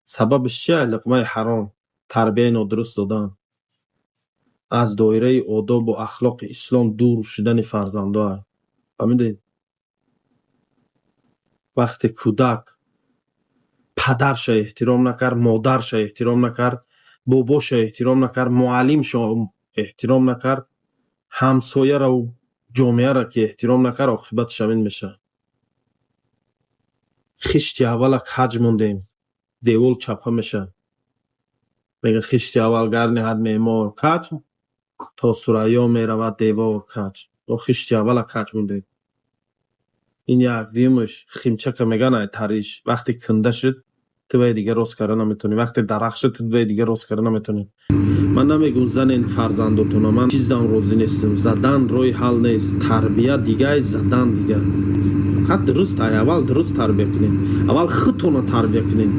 Сабабаш чия? Луқмаи ҳаром, тарбияи нодуруст додан, аз доираи одобу ахлоқи ислом дур шудани фарзандоа. Фаҳмидед? Вақте кӯдак падарша эҳтиром накард, модарша эҳтиром накард, бобоша эҳтиром накард, муаллимша эҳтиром накард, ҳамсояраву ҷомеаро ки эҳтиром накард, оқибаташ ҳамин мешавад. Хишти аввала каҷ мондем, девол чапа мешавад. Мега: хишти аввал гар ниҳад меъмор каҷ, то Сурайё меравад девор каҷ. Мо хишти аввала каҷ мондем. Ин як. Дуюмаш, химчака меган, ай тариш вақте кунда шуд, ту вай дига рост карда наметавонӣ. Вақте дарахт шуд, ту вай дига рост карда наметавонӣ. Ман намегӯм, занен фарзандотона. Ман чиздам розӣ нестам. Задан роҳи ҳал нест. Тарбия дигай, задан дига. Фақат дуруст, ай аввал дуруст тарбия кунем, аввал худтона тарбия кунем.